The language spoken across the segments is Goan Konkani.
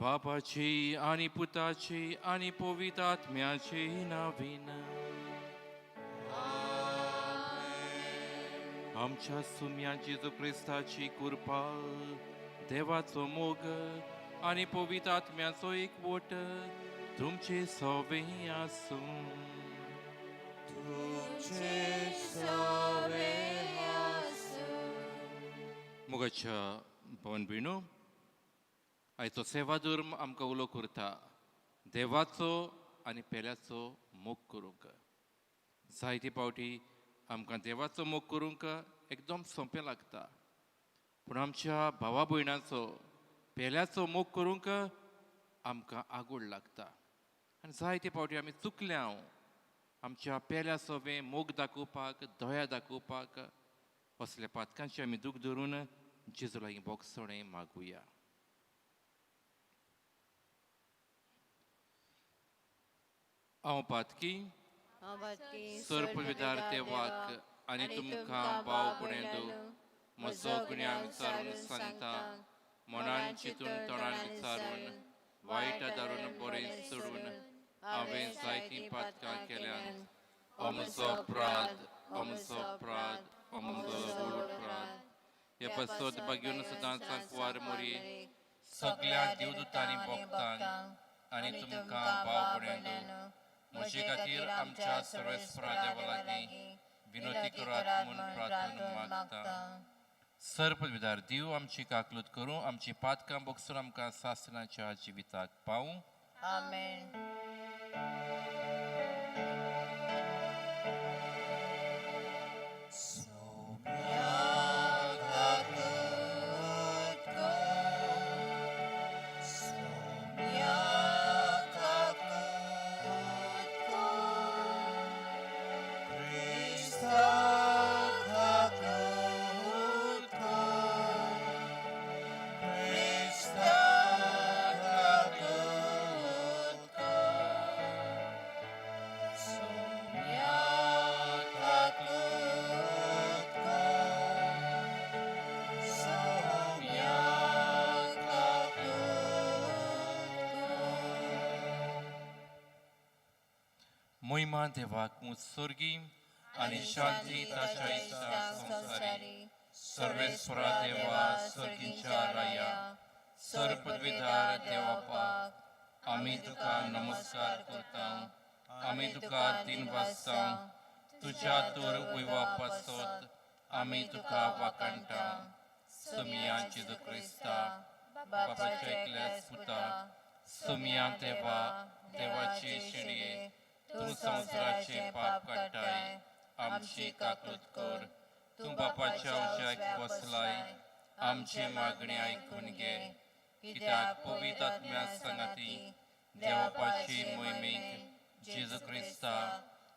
बापाची आनी पुताची आनी पवित्र आत्म्याची नावीन. आमच्या सुम्या जेजू क्रिस्ताची कृपा, देवाचो मोग आनी पवित्र आत्म्याचो एकवट तुमचे सवे आसूं. मोगाच्या भवन भयणो, आयचो सेवाधर्म आमकां उलो करता देवाचो आनी पेल्याचो मोग करूंक. जायते फावटी आमकां देवाचो मोग करूंक एकदम सोंपें लागता, पूण आमच्या भावा भयणाचो पेल्याचो मोग करूंक आमकां आगोळ लागता आनी जायते फावटी आमी चुकल्या. हांव आमच्या पेल्या सोबें मोग दाखोवपाक, दया दाखोवपाक. असल्या पातकांची आमी दूख धरून जेजू लागीं बोगसणें मागुया. हांव पातकी सर्पविदार देवाक आनी तुमकां भाव भयणो म्हजो गुन्यांव विचारून सांगता. मनान चिंतून, तोंडान विचारून, वायट धरून बरें सोडून हांवें जायतीं पातकां केल्यांत. हो म्हजो अपराध, हो म्हजो अपराध, हो म्हजो व्हड अपराध. हे पासत भाग्यून सदांच सांकवार मोरये, सगळ्या देवदूतांनी भोगतान आनी तुमकां भाव भयणो म्हजे खातीर आमच्या सर्वेस्परा देवा लागीं विनवती करात म्हूण प्रार्थना मागता. सर्पविदार देव आमची काकलूत करूं, आमची पातकां बोगसून आमकां सासणाच्या जिविताक पावूं. आमेन. मोहिमा देवाक उत्सर्गी आनी शांती ताच्या इश्टा संवसारी. सर्वेस्परा देवा, सर्गीच्या राया, सर्पद्विधार देवापाक आमी तुका नमस्कार करता. आमी तुका तीन वाजता तुज्या तोर वयवा पासत आमी तुका वाकाणटा. समिया जेजू क्रिस्ता, बापाच्या एकल्याच पुता, समिया देवा, देवाचे शेणये, तूं संवसाराचे पाप काडटाय, आमची काकूत कर. तूं बापाच्या उज्याक बसलाय, आमची मागणी आयकून घे. कित्याक पवित्र आत्म्या सांगाती देवापाची मोहिमेक जेजू क्रिस्ता,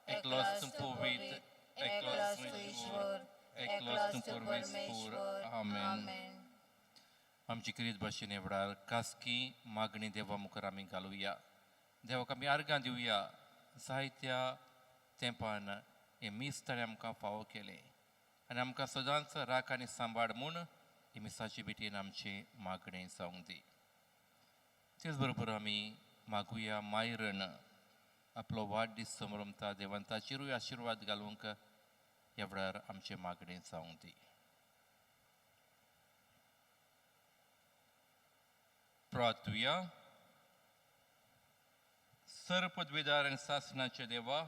एकलोच तूं पवित्र, एकलोच तूं ईश्वर, एकलोच तूं परमेश्वर. आमेन. आमची क्रीत भाशेन वेळार खासगी मागणी देवा मुखार आमी घालुया. देवाक आमी आर्गां दिवया. जायत्या तेंपान हें मीस ताणें आमकां फावो केलें आनी आमकां सदांच राख आनी सांबाळ म्हूण ही मिसाची भेटेन आमचें मागणें जावंक दी. तेच बरोबर आमी मागुया, मायरण आपलो वाडदीस समरमता, देवान ताचेरूय आशिर्वाद घालूंक ह्या वेळार आमचें मागणें जावंक दी. प्रार्थुया. सर्वपदवीदार आनी सासणाचे देवा,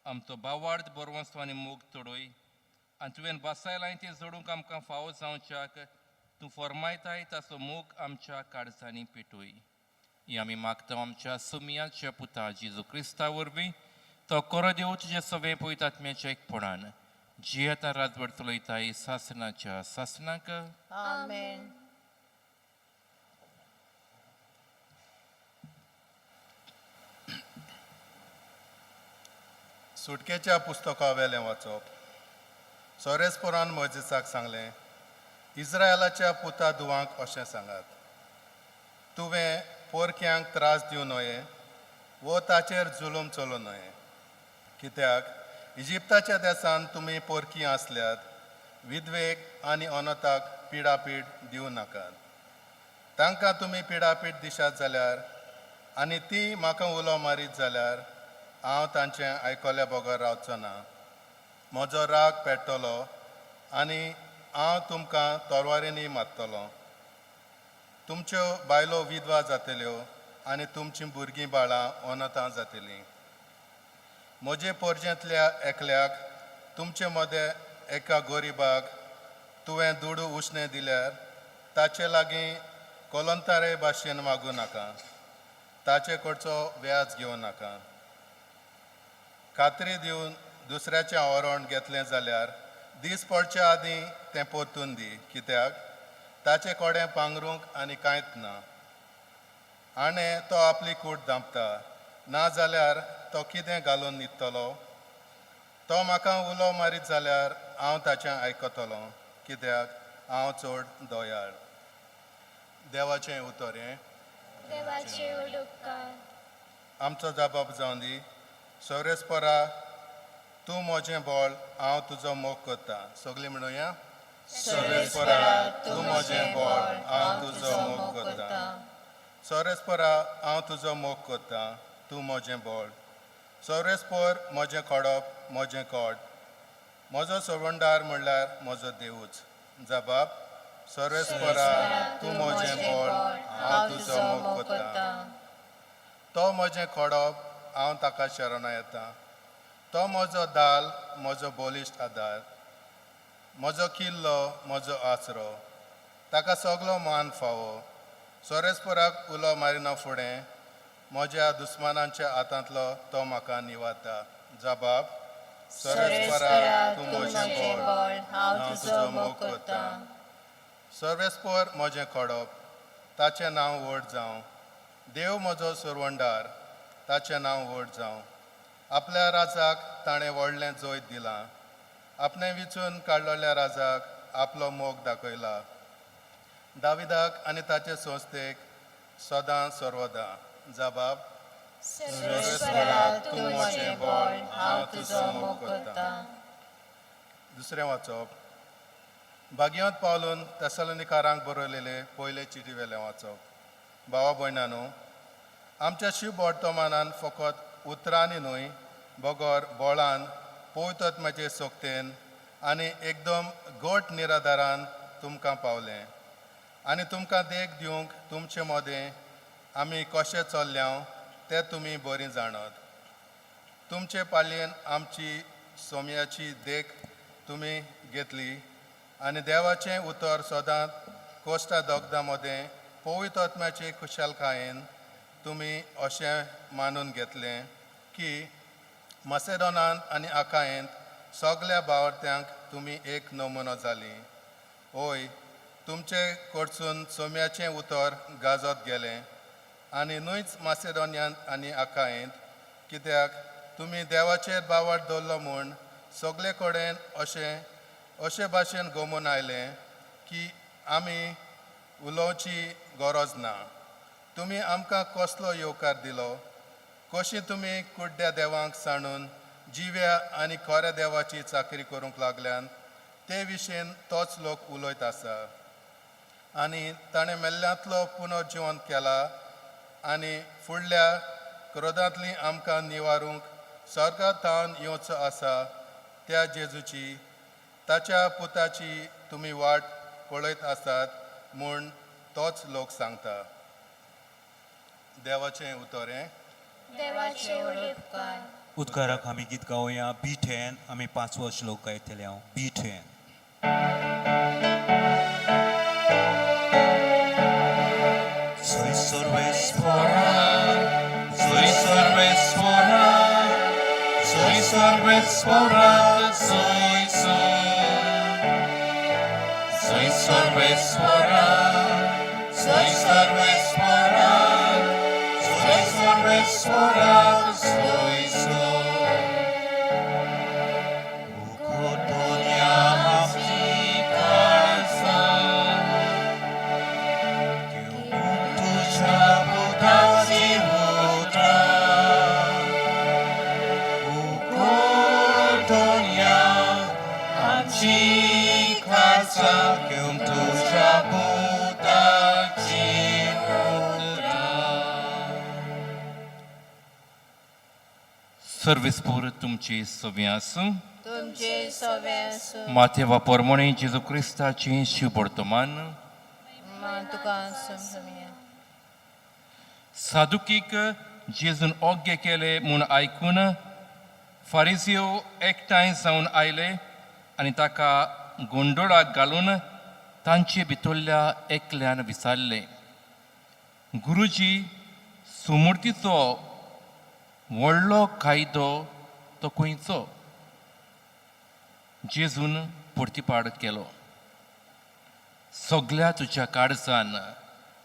आमचो बावार्थ बरवंसो आनी मोग तोडय आनी तुवें बसायलां तें जोडूंक आमकां फावो जावच्याक तूं फॉर्मायताय ताचो मोग आमच्या काळजांनी पेटोय. ही आमी मागता आमच्या सुमियाच्या पुता जेजू क्रिस्ता वरवीं. तो कोरो देव तुजे सगळें पवित्र आत्म्याच्या एकपणान जियेता, राजवट चलयताय सासणाच्या सासणाक. आमेन. सुटकेच्या पुस्तका वेलें वाचप. सोरेस्पोरान मोजेसाक सांगलें, इस्रायलाच्या पुता धुवांक अशें सांगात, तुवें पोरक्यांक त्रास दिवं नये वो ताचेर जुलूम चलोवं नये, कित्याक इजिप्ताच्या देसान तुमी पोरकी आसल्यात. विधवेक आनी अनताक पिडापीड दिवं नाकात. तांकां तुमी पिडापीड दिशात जाल्यार आनी ती म्हाका उलो मारीत जाल्यार हांव तांचें आयकल्या बगर रावचो ना. म्हजो राग पेट्टलो आनी हांव तुमकां तरवारींनी मारतलो. तुमच्यो बायलो विधवा जातल्यो आनी तुमचीं भुरगीं बाळां अनतां जातलीं. म्हजे पोरजेंतल्या एकल्याक तुमचे मदें एका गरिबाक तुवें दुडू उश्णें दिल्यार ताचे लागीं कोलंतारे भाशेन मागूं नाका, ताचे कडचो व्याज घेवं नाका. खात्री दिवन दुसऱ्याचें आवरण घेतलें जाल्यार दीस पडचे आदीं तें परतून दी, कित्याक ताचे कडेन पांगरूंक आनी कांयच ना. आनी तो आपली कूट धांपता, ना जाल्यार तो कितें घालून न्हिदतलो? तो म्हाका उलो मारीत जाल्यार हांव ताचें आयकतलो, कित्याक हांव चड दयाळ. देवाचें उतर हें. देवाचे उपकार. आमचो जबाब जावं दी. सोरेस्परा, तूं म्हजें बळ, हांव तुजो मोग करता. सगळीं म्हणुया. सर्वेस्परा, तूं म्हजें बळ, हांव तुजो मोग करता. सोरेस्परा, हांव तुजो मोग करता, तूं म्हजें बळ. सोरेस्पर म्हजें खडप, म्हजें कोट, म्हजो सोवंडार म्हणल्यार म्हजो देवूच. जबाब. सोरेस्परा, तूं म्हजें बळ, हांव तुजो मोग करता. तो म्हजें खडप, हांव ताका शरणा येता. तो म्हजो दाल, म्हजो बलिश्ट आदार, म्हजो किल्लो, म्हजो आसरो. ताका सगलो मान फावो. सोरेस्पराक उलो मारिना फुडें म्हज्या दुस्मानांच्या हातांतलो तो म्हाका निवारता. जबाब. सर्वेस्परा, तूं म्हजें बळ, हांव तुजो मोग करता. सर्वेस्पर म्हजें खडप, ताचें नांव व्हड जावं. देव म्हजो सुरवंडार, ताचें नांव व्हड जावं. आपल्या राजाक ताणें व्हडलें जैत दिलां. आपणें विचून काडलेल्या राजाक आपलो मोग दाखयला. दाविदाक आनी ताचे संस्थेक सदां सर्वदां. जबाब. सर्वेस्परा, तूं म्हजें बळ, हांव तुजो मोग करता. दुसरें वाचप भाग्यवंत पावलून तेसलोनिकारांक बरयलेले पयले चिटी वेलें वाचप. भावा भयणानो, आमच्या शिव वर्तमानान फकत उतरांनी न्हय बगर बळान, पवित्र सोक्तेन आनी एकदम घट निराधारान तुमकां पावलें. आनी तुमकां देख दिवंक तुमचे मदें आमी कशें चल्ल्या तें तुमी बरीं जाणत. तुमचे पालयेन आमची सोम्याची देख तुमी घेतली आनी देवाचें उतर सदांच कोश्टा दोगदां मदें पवित्र आत्म्याचे खुशालकायेन तुमी अशें मानून घेतलें की मासेडोनांत आनी आकायेंत सगल्या बावरत्यांक तुमी एक नमुनो जाली. ओय, तुमचे कडसून सोम्याचें उतर गाजत गेलें आनी न्हूच मासेडोन्यांत आनी आकायेंत, कित्याक तुमी देवाचेर बावट दवरलो म्हूण सगळे कडेन अशें अशे भाशेन गोमून आयलें की आमी उलोवची गरज ना. तुमी आमकां कसलो येवकार दिलो, कशी तुमी कुड्ड्या देवांक सांडून जिव्या आनी खऱ्या देवाची चाकरी करूंक लागल्यान ते विशयन तोच लोक उलयत आसा. आनी ताणें मेल्ल्यांतलो पुनर्जिवन केला आनी फुडल्या क्रोधांतली आमकां निवारूंक स्वर्गा थावन येवचो आसा त्या जेजूची, ताच्या पुताची तुमी वाट पळयत आसात म्हूण तोच लोक सांगता. देवाचें उतर हें. देवाचे उपकार. उद्गाराक आमी गीत गावया. बी 10. आमी 5वो श्लोक गायतले हांव. बी 10. Soy सर्वेस्परा, soy सर्वेस्परा, soy सर्वेस्परा, soy soy. Soy सर्वेस्परा, soy सर्वेस्परा, soy सर्वेस्परा, soy soy. उकोटोन्या आमची काळजां, तुझ्या पुताची उतरां. उकोटोन्या आमची काळजां, घेवन तुझ्या पुताची सर्वेस्पोर तुमची सवी आसूं. तुमचे सवे आसूं. माथे वा पोरमोणे जेजू क्रिस्ताची शिवबर्तमान. मा तुका समजूया. सादुकीक जेजून ओग्गे केले म्हूण आयकून फारिजियो एकठांय जावन आयले आनी ताका गोंदोळाक घालून तांचे भितरल्या एकल्यान विचारलें, गुरुजी, सुमूर्तीचो व्हडलो कायदो तो खंयचो? जेजून प्रतिपाड केलो, सगल्या तुज्या काळजान,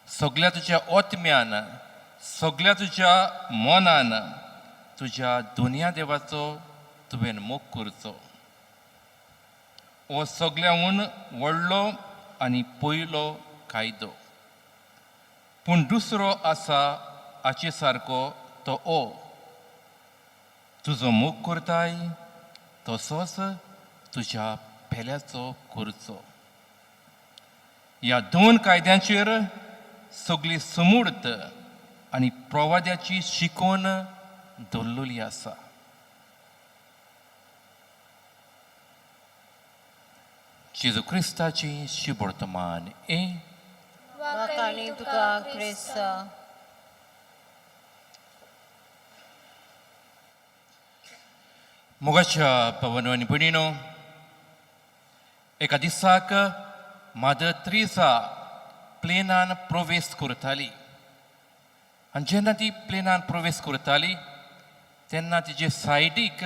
सगल्या तुज्या ओत्म्यान, सगल्या तुज्या मनान तुज्या दुनिया देवाचो तुवें मोग करचो. हो सगल्याहून व्हडलो आनी पयलो कायदो. पूण दुसरो आसा हाचे सारको, तो ओ, तुजो मोग करताय तसोच तुज्या पेल्याचो करचो. ह्या दोन कायद्यांचेर सगली सुमूर्त आनी प्रवाद्याची शिकवण दवरलेली आसा. जेजू क्रिस्ताची शिबर्तमान ए. वाखाणी तुका क्रिस्ता. मोगाच्या पवन आनी भयणीनो, एका दिसाक मादर त्रेजा प्लेनान प्रवेश करताली आनी जेन्ना ती प्लेनान प्रवेश करताली तेन्ना तिजे सायडीक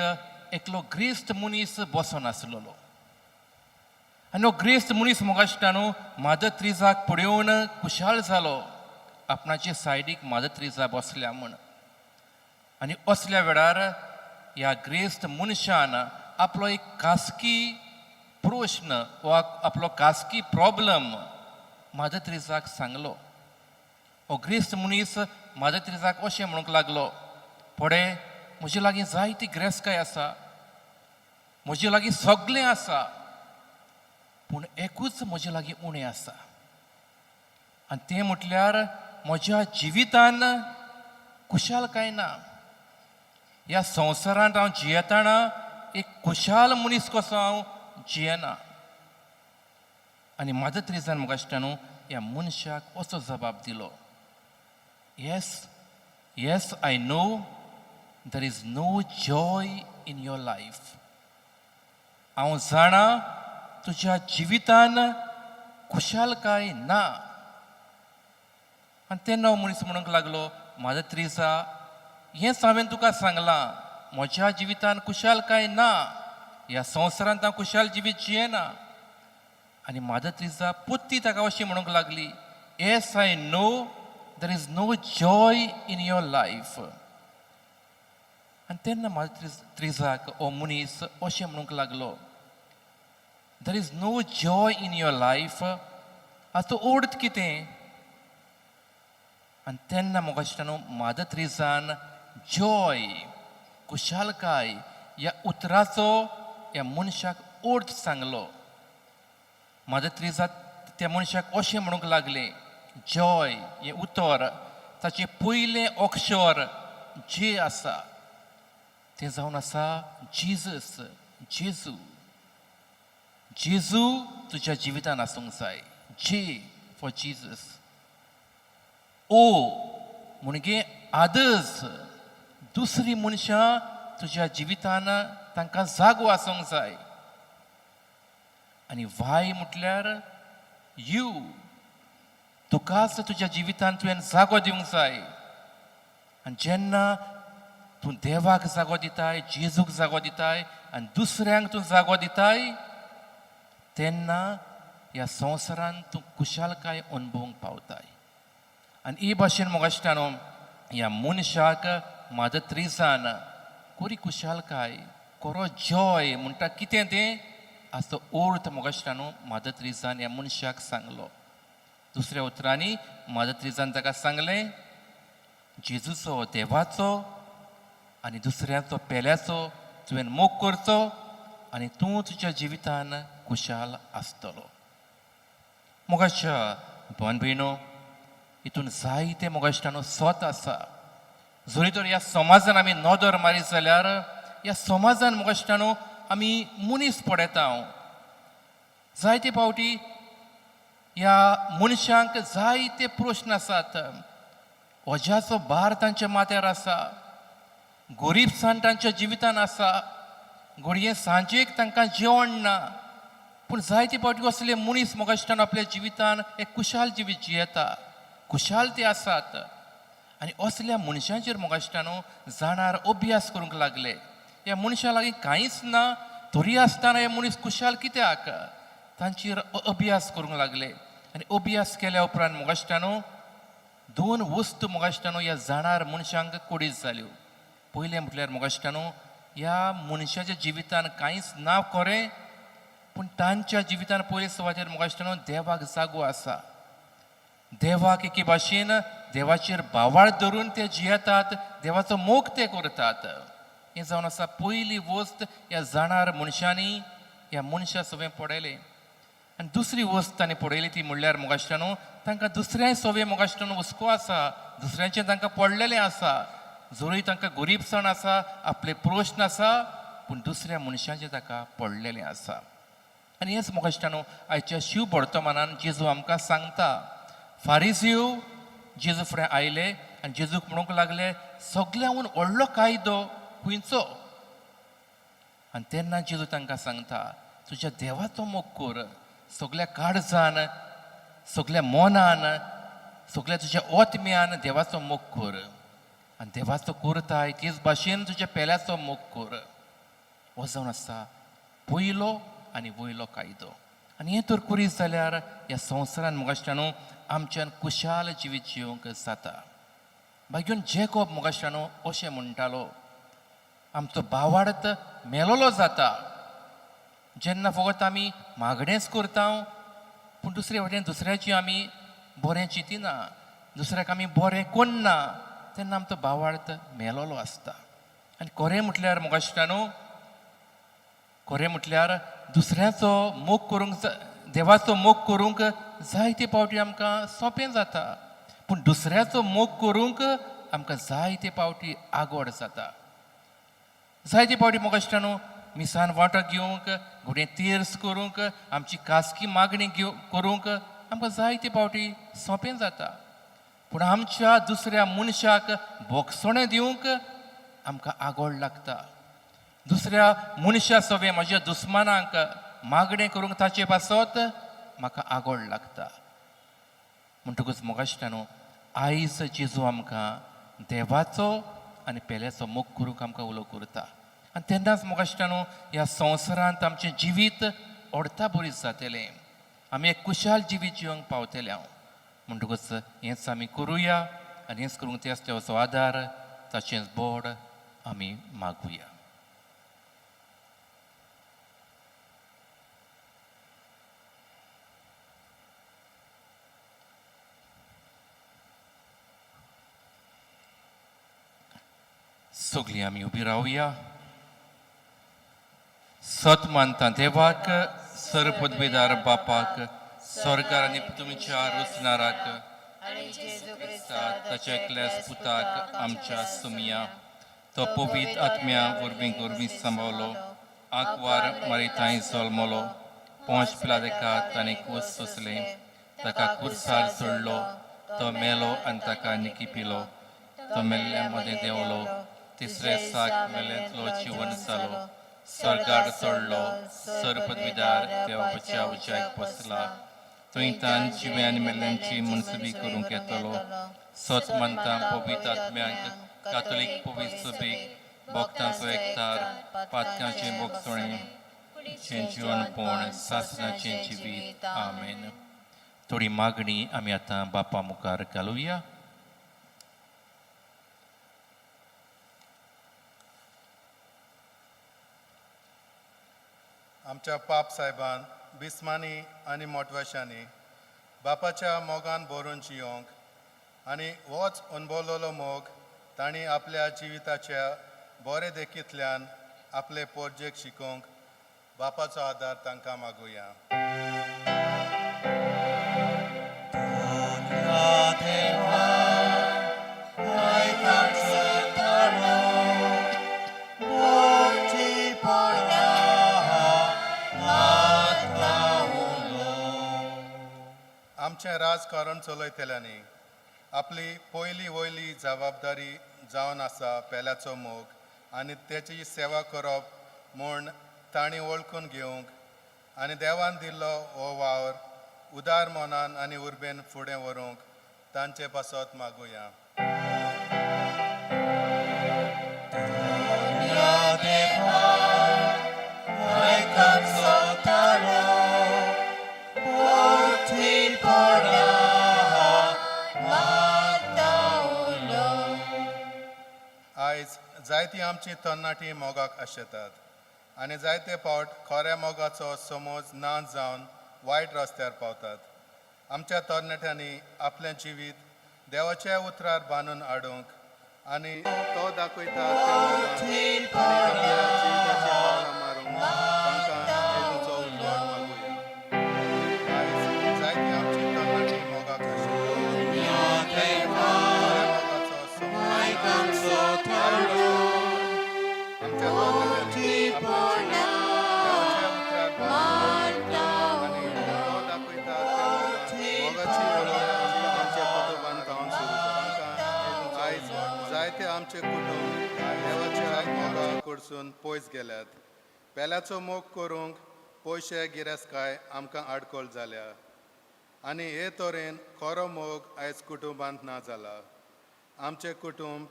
एकलो ग्रेस्त मनीस बसोन आसलेलो. आनी हो ग्रेस्त मनीस मोगाश्टानो मादर त्रेजाक पळोवन खुशाल जालो, आपणाचे सायडीक मादर त्रेजा बसल्या म्हूण. आनी असल्या वेळार ह्या ग्रेस्त मनशान आपलो एक खासगी प्रश्न वा आपलो खासगी प्रॉब्लम मादर त्रेजाक सांगलो. हो ग्रेस्त मनीस मादर त्रेजाक अशें म्हणूंक लागलो, पळय, म्हजे लागीं जायती ग्रेस्काय आसा, म्हजे लागीं सगळें आसा, पूण एकूच म्हजे लागीं उणें आसा आनी तें म्हटल्यार म्हज्या जिवितान खुशालकाय ना. ह्या संवसारांत हांव जियेतना एक खुशाल मनीस कसो हांव जियेना. आनी मादर त्रेजान म्हाका न्हू ह्या मनशाक असो जबाब दिलो, Yes, I know there is no joy in your life. हांव जाणा तुज्या जिवितान खुशालकाय ना. आनी तेन्ना हो मनीस म्हणूंक लागलो, मादर त्रेजा, हेंच हांवें तुका सांगलां, म्हज्या जिवितान खुशालकाय ना, ह्या संवसारांत हांव खुशाल जिवीत जियेना. आनी मादर त्रेजा पोत्ती ताका अशी म्हणूंक लागली, Yes, I know there is no joy in your life. आनी तेन्ना मादर त्रेजाक हो मनीस अशें म्हणूंक लागलो, There is no joy in your life, हाचो अर्थ कितें? आनी तेन्ना म्हाका न्हू मादर त्रेजान जॉय, खुशालकाय ह्या उतराचो ह्या मनशाक अर्थ सांगलो. मादर त्रेजा त्या मनशाक अशें म्हणूंक लागलें, जॉय हें उतर ताचें पयलें अक्षर जे आसा तें जावन आसा जिजस, जेजू. जेजू तुज्या जिवितान आसूंक जाय. जे फॉर जिजस, ओ म्हणजे आदर्स, दुसरी मनशां तुज्या जिवितान तांकां जागो आसूंक जाय. आनी वाय म्हटल्यार you, तुकाच तुज्या जिवितान तुवें जागो दिवंक जाय. आनी जेन्ना तूं देवाक जागो दिताय, जेजूक जागो दिताय आनी दुसऱ्यांक तूं जागो दिताय, तेन्ना ह्या संवसारांत तूं खुशालकाय अणभवूंक पावताय. आनी ही भाशेन मोगाश्टानो ह्या मनशाक मादर त्रेजान कोरी खुशालकाय, कोरो जॉय म्हणटा कितें तें हाचो अर्थ मोगाश्टानो मादर त्रेजान ह्या मनशाक सांगलो. दुसऱ्या उतरांनी मादर त्रेजान ताका सांगलें, जेजूचो, देवाचो आनी दुसऱ्याचो पेल्याचो तुवें मोग करचो आनी तूं तुज्या जिवितान खुशाल आसतलो. मोगाच्या भयण भयणो, हितून जायते मोगाश्टानो सत आसा. जरी तर ह्या समाजान आमी नदर मारीत जाल्यार ह्या समाजान मोगाश्टानो आमी मनीस पळयता. जायते फावटी ह्या मनशांक जायते प्रस्न आसात, वज्याचो भार तांच्या माथ्यार आसा, गरिबसाण तांच्या जिवितान आसा, घडये सांजेक तांकां जेवण ना. पूण जायते फावटी असले मनीस मोगाश्टान आपल्या जिवितान एक कुशाल जिवीत जियेता, खुशाल ते आसात. आनी असल्या मनशांचेर मोगाश्टानो जाणार अभ्यास करूंक लागले. ह्या मनशां लागीं कांयच ना तरी आसतना हे मनीस खुशाल कित्याक, तांचेर अभ्यास करूंक लागले. आनी अभ्यास केल्या उपरांत मोगाश्टानो दोन वस्तू मोगाश्टानो ह्या जाणार मनशांक कुडीत जाल्यो. पयलें म्हटल्यार मोगाश्टानो ह्या मनशाच्या जिवितान कांयच ना खरें, पूण तांच्या जिवितान पयले सुवातेर मोगाश्टानो देवाक जागो आसा. देवाक एके भाशेन देवाचेर भावाळ धरून ते जियेतात, देवाचो मोग ते करतात. हें जावन आसा पयली वस्त ह्या जाणार मनशांनी ह्या मनशा सवें पळयलें. आनी दुसरी वस्त तांणी पळयली ती म्हणल्यार मोगाश्टानो तांकां दुसऱ्याय सवे मोगाश्टानो हुस्को आसा, दुसऱ्यांचें तांकां पडलेलें आसा. जरूय तांकां गरिबसाण आसा, आपले प्रस्न आसा, पूण दुसऱ्या मनशांचें ताका पडलेलें आसा. आनी हेंच मोगाश्टानो आयच्या शिव वर्तमानान जेजू आमकां सांगता. फारीजीव जेजू फुडें आयले आनी जेजूक म्हणूंक लागले, सगळ्यांहून व्हडलो कायदो खंयचो? आनी तेन्ना जेजू तांकां सांगता, तुज्या देवाचो मोग कर सगल्या काळजान, सगल्या मनान, सगल्या तुज्या ओतम्यान देवाचो मोग कर, आनी देवाचो करताय तेच भाशेन तुज्या पेल्याचो मोग कर. हो जावन आसा पयलो आनी वयलो कायदो. आनी हें तर करीत जाल्यार ह्या संवसारान मोगाश्टानो आमच्यान कुशाल जिवीत जिवंक जाता. मागीर जेकोब मोगाश्टानो अशें म्हणटालो, आमचो भावार्थ मेलोलो जाता जेन्ना फकत आमी मागणेंच करता, पूण दुसरे वटेन दुसऱ्याची आमी बरें चिंतिना, दुसऱ्याक आमी बरें कोन्ना, तेन्ना आमचो भावार्थ मेलोलो आसता. आनी खरें म्हटल्यार मोगाश्टानो, खरें म्हटल्यार दुसऱ्याचो मोग करूंक, देवाचो मोग करूंक जायते फावटी आमकां सोंपें जाता, पूण दुसऱ्याचो मोग करूंक आमकां जायते फावटी आगोड जाता. जायते फावटी मोगाश्टानो मिसान वांटो घेवंक, घडये तेर्स करूंक, आमची खासगी मागणी घेव करूंक आमकां जायते फावटी सोंपें जाता, पूण आमच्या दुसऱ्या मनशाक भोगसणें दिवंक आमकां आगोड लागता. दुसऱ्या मनशा सवें म्हज्या दुस्मानांक मागणें करूंक ताचे पासत म्हाका आगोड लागता. म्हणटकूच मोगाश्टानो आयज जेजू आमकां देवाचो आनी पेल्याचो मोग करूंक आमकां उलो करता. आनी तेन्नाच मोगाश्टानो ह्या संवसारांत आमचें जिवीत ओडता बरीच जातलें, आमी एक कुशाल जिवीत जिवंक पावतले हांव. म्हणटकूच हेंच आमी करुया आनी हेंच करूंक तेच देवाचो आदार, ताचेंच बोड आमी मागुया. सगळीं आमी उबी रावया. सत मानता देवाक, सर्वपदवीदार बापाक, स्वर्गार आनी तुमच्या रुसणाराक, आनी जेजू क्रिस्ता ताच्या एकल्याच पुताक आमच्या सुमया, तो पवित्र आत्म्या वरवीं गोरवीं सांबावलो, आंकवार मारितांय जल्मलो, पोंच पिलादेका ताणें कूस सोंसलें, ताका कुर्सार सोडलो, तो मेलो आनी ताका निकी पिलो, तो मेल्ल्या मदें देंवलो, तिसरे साक मेल्यांतलो जिवन जालो, स्वर्गार चडलो, सर्वपदवीदार देवाच्या उज्याक बसला, थंय तान जिव्या आनी मेल्ल्यांची मनसुबी करूंक येतलो. सत मानता पवित्र आत्म्यांक, कातोलीक पवित्र सभेक, भक्तांचो एकतार, पातकांचें भोगसणें, जें जिवनपण सासणाचें जिवीत. आमेन. थोडी मागणी आमी आतां बापा मुखार घालुया. आमच्या पाप साहेबान बिस्मानी आनी मोटवेशांनी बापाच्या मोगान भरून जियोंक आनी होच अणभवलेलो मोग तांणी आपल्या जिविताच्या बरे देखींतल्यान आपले पोरजेक शिकोवंक बापाचो आदार तांकां मागुया. देवा, आयक आमचो. आमचें राजकारण चलयतल्यांनी आपली पयली वयली जबाबदारी जावन आसा पेल्याचो मोग आनी तेची सेवा करप म्हूण तांणी वळखून घेवंक आनी देवान दिल्लो हो वावर उदार मनान आनी उर्बेन फुडें व्हरूंक तांचे पासत मागुया. आयज जायतीं आमची तरणाटी मोगाक आशेतात आनी जायते फावट खऱ्या मोगाचो समज ना जावन वायट रस्त्यार पावतात. आमच्या तरणाट्यांनी आपलें जिवीत देवाच्या उतरार बांदून हाडूंक आनी तो दाखयता त्या मोगान आनी आपल्या जिविताची पावलां मारूंक तांकां जेजूचो उजवाड मागुया. आयज जायतीं आमची तरणाटी मोगाक आशेतात खऱ्या मोगाचो समज ना आमच्या तरणाट्यांनी आपलें जिवीत देवाच्या उतरार बांदून आनी तो दाखयता त्या मोगान मोगाची वळख आमच्या कुटुंबान जावन सुरू जाता. आयज जायते आमचे कुटुंब देवाच्या मोगा कडसून पयस गेल्यात. पेल्याचो मोग करूंक पयशे गिरेस्तकाय आमकां आडखळ जाल्या आनी हे तरेन खरो मोग आयज कुटुंबांत ना जाला. आमचें कुटुंब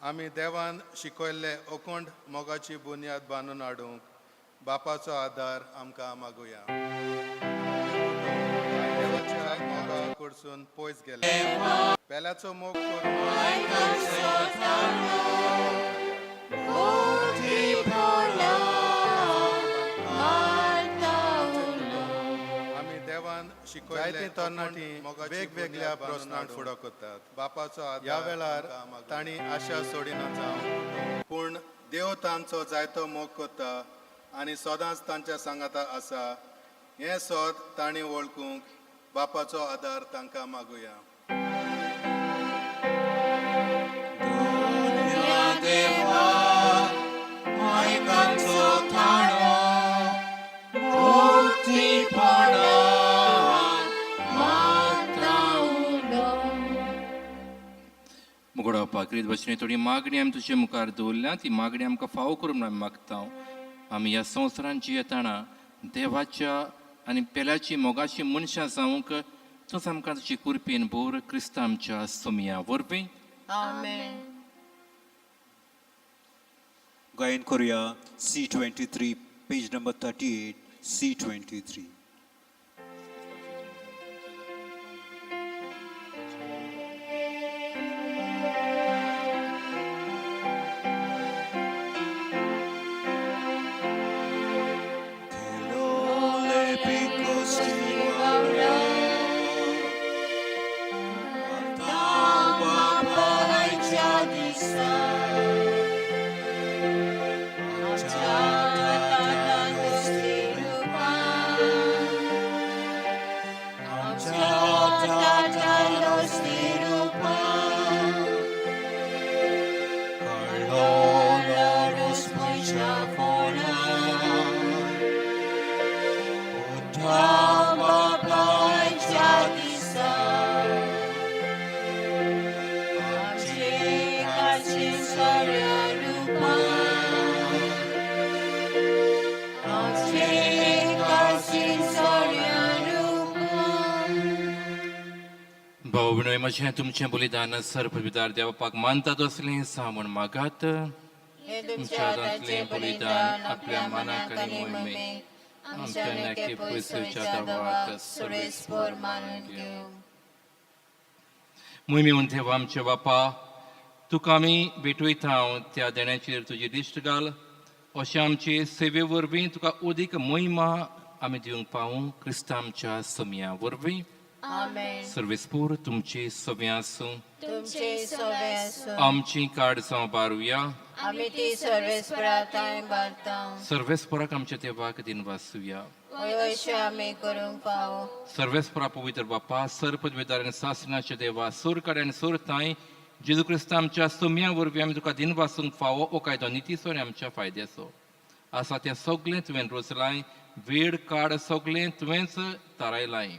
आमी देवान शिकयल्ले अखंड मोगाची बुन्याद बांदून हाडूंक बापाचो आदार आमकां मागुया. देवाच्या मोगा कडसून पयस गेले पेल्याचो मोग करूंक आमी देवान शिकयल्ले तरणाटी वेगवेगळ्या प्रस्नांक फुडो करतात. बापाचो ह्या वेळार तांणी आशा सोडिना जावं, पूण देव तांचो जायतो मोग करता आनी सदांच तांच्या सांगाता आसा हें सत तांणी वळखूंक बापाचो आदार तांकां मागुया. मुगडावपा क्रीत भशेन थोडी मागणी आमी तुजे मुखार दवरल्या, ती मागणी आमकां फावो करूंक म्हूण आमी मागता. आमी ह्या संवसारांत जियेतना देवाच्या आनी पेल्याची मोगाची मनशां जावंक तूंच आमकां तुजी कुरपेन भोर क्रिस्तांव आमच्या सोमया वरवीं. आमेन. गायन करूया C23, page number 38, C23. भाव विनय म्हजें तुमचें बलिदान सर्वविदार देवपाक मानता तसलें सामून मागात. हे तुमच्या हातांतलें बलिदान आपल्या मनाक आनी मोहिमेक आमच्या नेके पयसच्या दवाक सुरेस्पोर मानून घेवं. मोहिमे देवा आमच्या बापा, तुका आमी भेटयता त्या देण्याचेर तुजी दिश्ट घाल, अशें आमचे सेवे वरवीं तुका अदीक मोहिमा आमी दिवंक पावूं क्रिस्तांव आमच्या सोमया वरवीं. आमेन. सर्वेस्पोर तुमचे सवे आसूं. तुमचे सवे आसूं. आमची काळजां बारुया. आमी ती सर्वेस्परा थंय बारता. सर्वेस्पराक आमच्या देवाक दिनवासुया. अशें आमी करूंक पावो. सर्वेस्परा पवित्र बापा, सर्पद्वेदार आनी सासणाच्या देवा, सूर आनी सूर तांय जेजू क्रिस्त आमच्या सोम्या वरवीं आमी तुका दिनवासूंक फावो ओ कायदो नितीचो आनी आमच्या फायद्याचो आसा. तें सगळें तुवें रोचलाय, वेळ काड सगळें तुवेंच तारायलाय.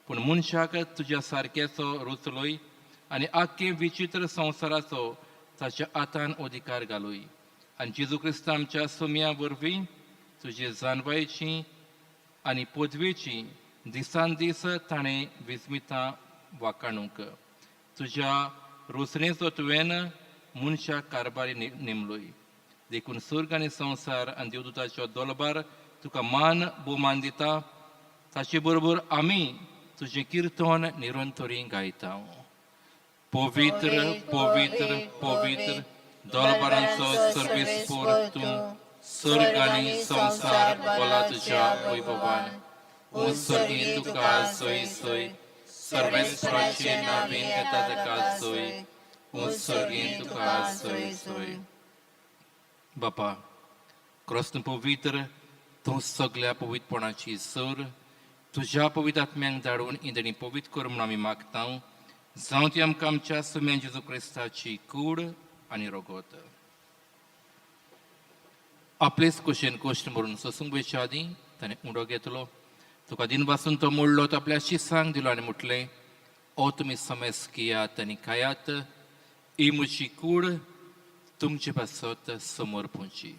पूण मनशाक तुज्या सारक्याचो रुचलोय आनी आख्खे विचित्र संवसाराचो ताच्या आतान अधिकार घालूय आनी जेजू क्रिस्त आमच्या सुम्या वरवीं तुजे जानवायची आनी पदवेची दिसान दीस ताणें विस्मितां वाकाणूंक तुज्या रोसणेचो तुवें मनशाक कारभारी नेमलोय देखून स्वर्ग आनी संवसार आनी देवदूताचो दोलबार तुका मान भोवमान दिता ताचे बरोबर आमी तुजें किर्तन निरंतरी गायता. पवित्र पवित्र पवित्र दोलबारांचो सर्वेस्पोर तूं स्वर्ग आनी संवसार बोला तुज्या वैभवान. उत्सर्गी तुका सोय सोय सर्वेस्पराचे नावीन येता ताका सोय उत्सर्गी तुका सोय सोय. बापा क्रस्न पवित्र तूं सगल्या पवित्रपणाची सर तुज्या पवित्र आत्म्यांक धाडून इंदणी पवित्र कर म्हणून आमी मागता जावं ती आमकां आमच्या सुम्यान जेजू क्रिस्ताची कूड आनी रगत. आपलेच कुशेन कश्ट मरून सोसूंक वयच्या आदीं ताणें उडो घेतलो तुका दिन पासून तो मोडलो तो आपल्या शिसांक दिलो आनी म्हटलें ओ तुमी समेस कियात आनी खायात ही म्हजी कूड तुमचे पासत समोर पुंची.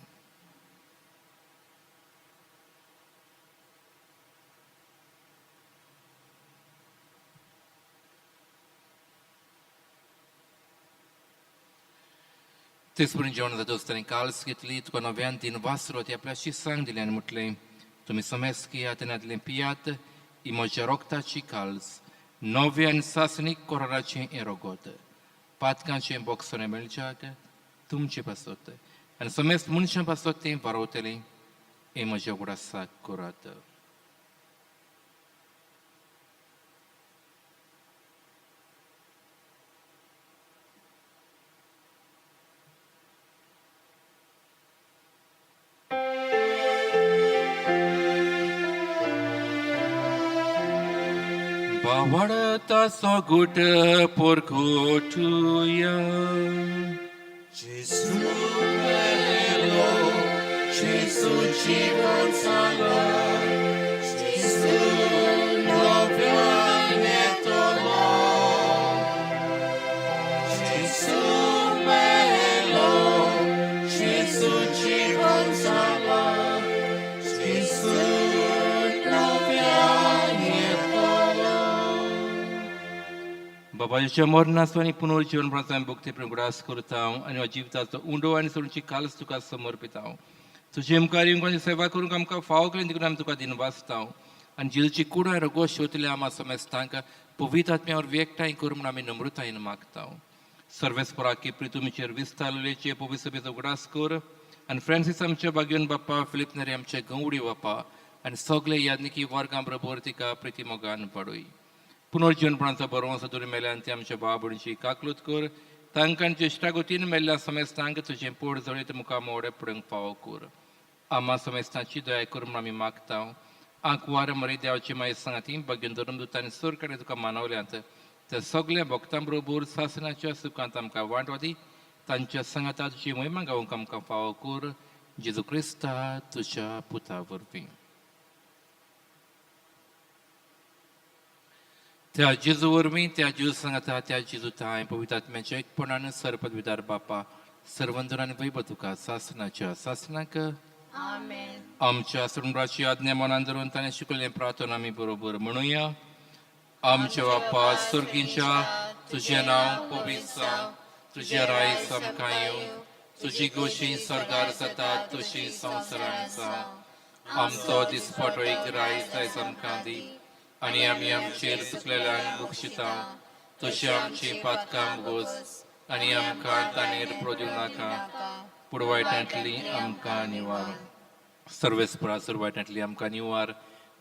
तेच परी जेवण जाता ताणें काल्स घेतली तुका नव्यान दिन वासरो ती आपल्या शिसांक दिलें आनी म्हटलें तुमी समेस कियात आनी आदलें पियात ही म्हज्या रोगताची काल्स नव्या आनी सासणीक कोराराचें हें रोगत पातकांचें बोगसणें मेळच्याक तुमचे पासत आनी समेस्त मनशां पासत तें बरोवतलें हें म्हज्या उगडासाक करात. बावडताचो गुट पोरकोटुया. Gesù bello, Gesù जीवन sala, Gesù novianetolo. Gesù bello, Gesù जीवन sala, Gesù novianetolo. बाबाच्या मरणाचो आनी पुनर्जीवन प्रांत आमी भक्ती प्रेम उगडास करता आनी हो जिविताचो उंडो आनी सोडची कालच तुका समर्पिता. तुजे मुखार येवंक सेवा करूंक आमकां फावो केली देखून आमी तुका दिनवासता आनी जेजूची कुडां रोगो शोतल्या आमा समेस्तांक पवित्र आत्म्यावर एकठांय कर म्हूण आमी नम्रतायेन मागता. सर्वेस्पराकी प्रितुमीचेर विस्तारलेचे पवित्र सभेचो उगडास कर आनी फ्रांसीस आमच्या बागेवन बाप्पा फिलीप नेरी आमचे गवडी बाप्पा आनी सगळे यादनिकी वर्गां बरोबर तिका प्रिती मोगान पडोय. पुनर्जीवनपणाचो बरोवंसो दुरी मेल्यान ती आमच्या बाबडीची काकलूत कर तांकां ज्येश्ठागोतीन मेल्ल्या समेस्तांक तुजें पोट जळीत मुखार मोडे पडूंक फावो कर. आमा समेस्तांची दया कर म्हूण आमी मागता. आंकवार मरे देवाची माय सांगाती बागेन धर्म दुतांनी सोर कडेन तुका मानवल्यांत त्या सगल्या भक्तां बरोबर सासनाच्या सुखांत आमकां वांटवादी तांच्या सांगाता तुजी महिमा गावंक आमकां फावो कर जेजू क्रिस्ता तुज्या पुता वरवीं. त्या जेजू वरवीं त्या जेजू सांगाता त्या जेजू ताय पवित्र आत्म्याच्या एकपणान सरपदविदार बापा सर्वंदर आनी वैभव तुका सासनाच्या सासनाक. आमेन. आमच्या सरुंडाची आज्ञा मनान धरून ताणें शिकयल्लें प्रार्थना आमी बरोबर म्हणुया. आमच्या बापा सुर्गींच्या तुजें नांव पवित्र जावं तुजें राय आमकां येवं तुजी गोशी स्वर्गार जाता तशी संवसारांत जावं. आमचो दिसपटो एक राय आयज आमकां दी आनी आमी आमचेर चुकलेल्यांक बक्षिता तशी आमची पातकां गोस आनी आमकां ताणेर प्रोदिवं नाका पूण वायटांतली आमकां निवार. सर्वेस्परा सर्व वायटांतली आमकां निवार.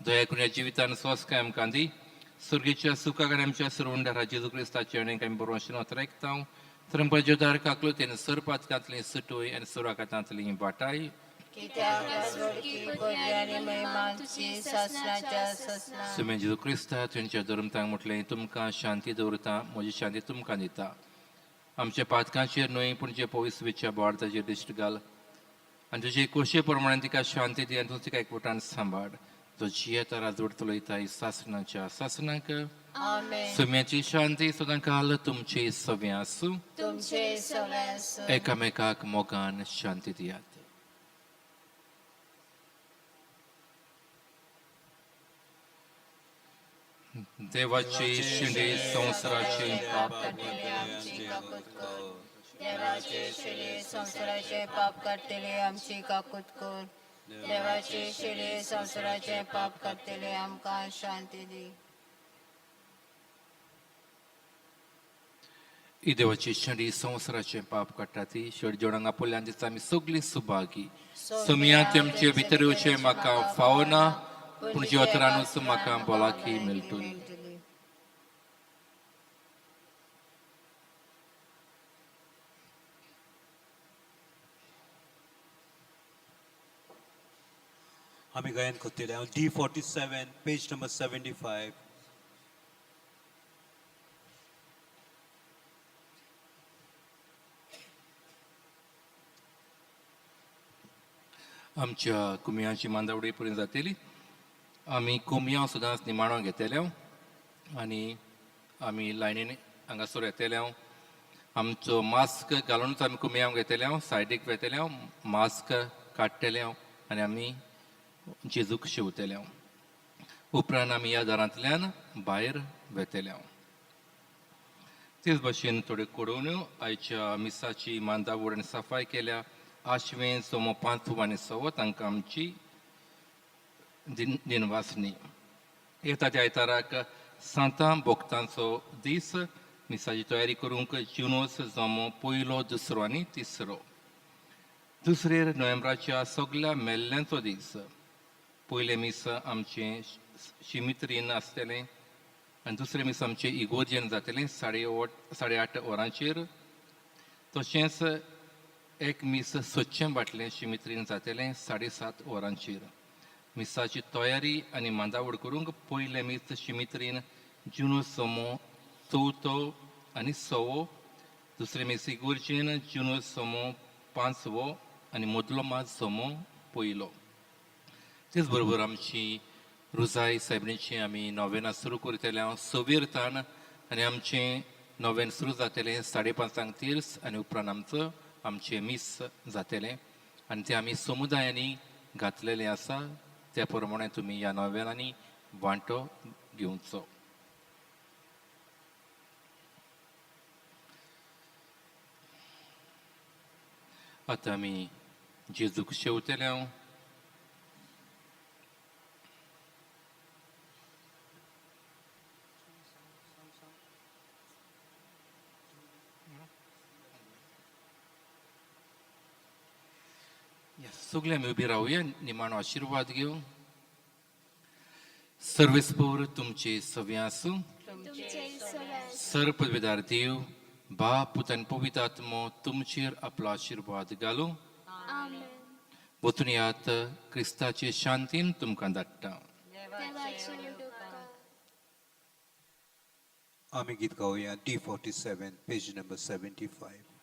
दया करून ह्या जिवितान स्वस्काय आमकां दी सुर्गीच्या सुखाक आनी आमच्या सरवंडारा जेजू क्रिस्ताचे आनी आमी बरोवंक वतरेकता तर आमकां जोदार काकलो सर पातकांतली सुटोय आनी सुराकातांतली वाटाय. सुमेन जेजू क्रिस्ता तुमच्या धर्मतांक म्हटलें तुमकां शांती दवरता म्हजी शांती तुमकां दिता. आमच्या पातकांचेर न्हय पूण जे पवित्र बोवाळताचेर दिश्ट घाल आनी तुजे कोशे प्रमाणे तिका शांती दी आनी तूं तिका एकवटान सांबाळ. जो जियेता राजवट चलयता सासणाच्या सासणाक. आमेन. सम्याची शांती सदांकाल तुमची सव्या आसूं. तुमचे सगळे आसूं. एकामेकाक मोगान शांती दियात. देवाची शिंडी संवसाराची पाप काडटले आमची काकूत कर. देवाची शिडी संवसाराचे पाप काडटले आमची काकूत कर. देवाची शिडी संवसाराचे पाप काडटले आमकां शांती दी. ही देवाची शेंडी संवसाराचें पाप काडटा ती शेड जेवणाक आपल्यान दिता आमी सगळीं सुभागी. सोमया आमचे भितर येवचें म्हाका फावना, पूण जिवतरानूच म्हाका भलायकी मेळटली. आमी गायन करतले हांव D47 page number 75. आमच्या कुमयांची मांदावडी पर्यंत जातली. आमी कुमयां सदांच निमाणो घेतले आनी आमी लायनीन हांगासर येतले. आमचो मास्क घालूनच आमी कुमयांव घेतले, सायडीक वेतले, मास्क काडटले आनी आमी जेजूक शिंवतले. उपरांत आमी ह्या दारांतल्यान भायर वेतले. तेच भाशेन थोड्यो कोडोवण्यो. आयच्या मिसाची मांदावड आनी सफाय केल्या आशवें सोमो पांच आनी सवो तांकां आमची दिनवासनी. येता त्या आयताराक सांतां भोक्तांचो दीस. मिसाची तयारी करूंक जुनोस जमो पयलो, दुसरो आनी तिसरो. दुसरेर नोव्हेंबराच्या सगल्या मेल्ल्यांचो दीस. पयलें मीस आमचें शिमित्रीन आसतलें आनी दुसरें मीस आमचें इगोर्जेन जातलें 8:30 वरांचेर. तशेंच एक मीस सदचें बाटलें शिमित्रीन जातलें 7:30 वरांचेर. मिसाची तयारी आनी मांदावड करूंक पयलें मीस शिमित्रीन जुनू सोमो चवथो आनी सवो, दुसरें मीस इगोर्जेन जुनू सोमो पांचवो आनी मदलो मात सोमो पयलो. तेच बरोबर आमची रुजाय सायबिणीची आमी नोवेनां सुरू करतले हांव सवेर तान आनी आमचें नोवेन सुरू जातलें 5:30 तीर्स आनी उपरांत आमचो आमचें मीस जातलें आनी तें आमी समुदायांनी घातलेलें आसा. त्या प्रमाणे तुमी ह्या नोवेनांनी वांटो घेवचो. आतां आमी जेजूक शेवतले हांव. सगळे आमी उबी रावया, निमाणो आशिर्वाद घेवं. सर्वेस्पोर तुमचे सव्या आसूं. सर पदवीदार देव बाप पुत आनी पवित्र आत्मो तुमचेर आपलो आशिर्वाद घालूं. वचून यात, क्रिस्ताचे शांतीन तुमकां धाडटा. आमी गीत गावया D47 page number 75.